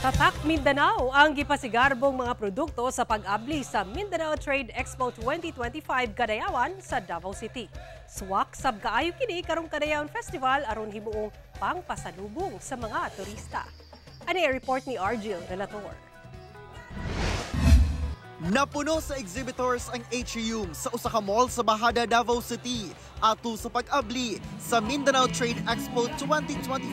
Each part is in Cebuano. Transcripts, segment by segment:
Tatak Mindanao ang gipasigarbong mga produkto sa pag-abli sa Mindanao Trade Expo 2025 Kadayawan sa Davao City. Swak sab kaayo kini karong Kadayawan Festival aron himuong pangpasalubong sa mga turista. Ani ang report ni Argil Relator. Napuno sa exhibitors ang atrium sa usa ka mall sa Bajada, Davao City ato sa pag-abli sa Mindanao Trade Expo 2025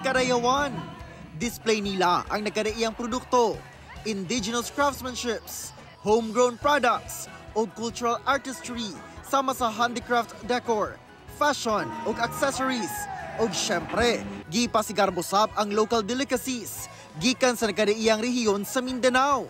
Kadayawan. Display nila ang nagkadaiyang produkto, indigenous craftsmanships, homegrown products ug cultural artistry sama sa handicraft decor, fashion ug accessories. Ug syempre, gipasigarbo sab ang local delicacies gikan sa nagkadaiyang rehiyon sa Mindanao.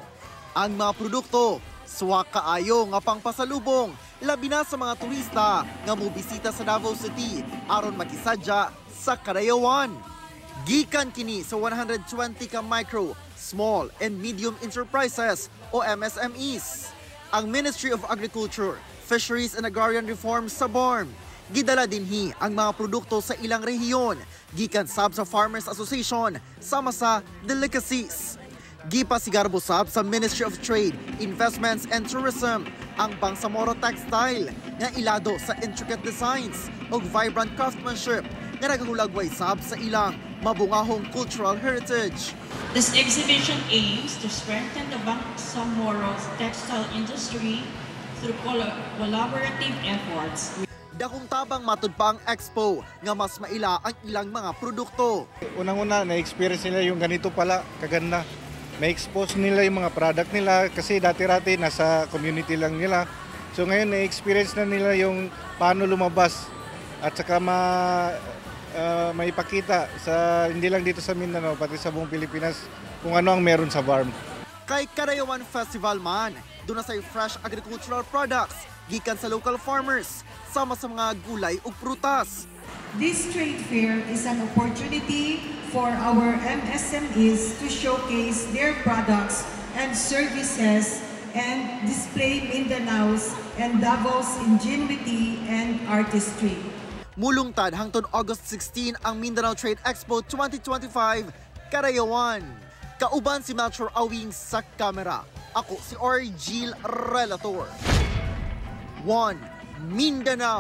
Ang mga produkto, swak kaayo nga pangpasalubong, labi na sa mga turista nga mobisita sa Davao City aron makisadya sa Kadayawan. Gikan kini sa 120 ka micro, small and medium enterprises o MSMEs. Ang Ministry of Agriculture, Fisheries and Agrarian Reform sa BARMM, gidala dinhi ang mga produkto sa ilang rehiyon gikan sab sa Farmers Association sama sa delicacies. Gipasigarbo sab sa Ministry of Trade, Investments and Tourism ang Bangsamoro Textile nga ilado sa intricate designs ug vibrant craftsmanship nga nagahulagway sab sa ilang mabungahong cultural heritage. This exhibition aims to strengthen the Bangsamoro textile industry through collaborative efforts. Dakong tabang matud pa ang expo nga mas maila ang ilang mga produkto. Unang-una, na-experience nila yung ganito pala, kaganda. Na-expose nila yung mga product nila kasi dati-rati nasa community lang nila. So ngayon, na-experience na nila yung paano lumabas at saka maipakita sa hindi lang dito sa Mindanao pati sa buong Pilipinas kung ano ang meron sa farm. Kay Kadayawan Festival man, duna say fresh agricultural products gikan sa local farmers sama sa mga gulay ug prutas. This trade fair is an opportunity for our MSMEs to showcase their products and services and display Mindanao's and Davao's ingenuity and artistry. Mulungtad hangtod August 16 ang Mindanao Trade Expo 2025 Kadayawan. Kauban si Melchor Awing sa kamera. Ako si Argil Relator. 1 Mindanao.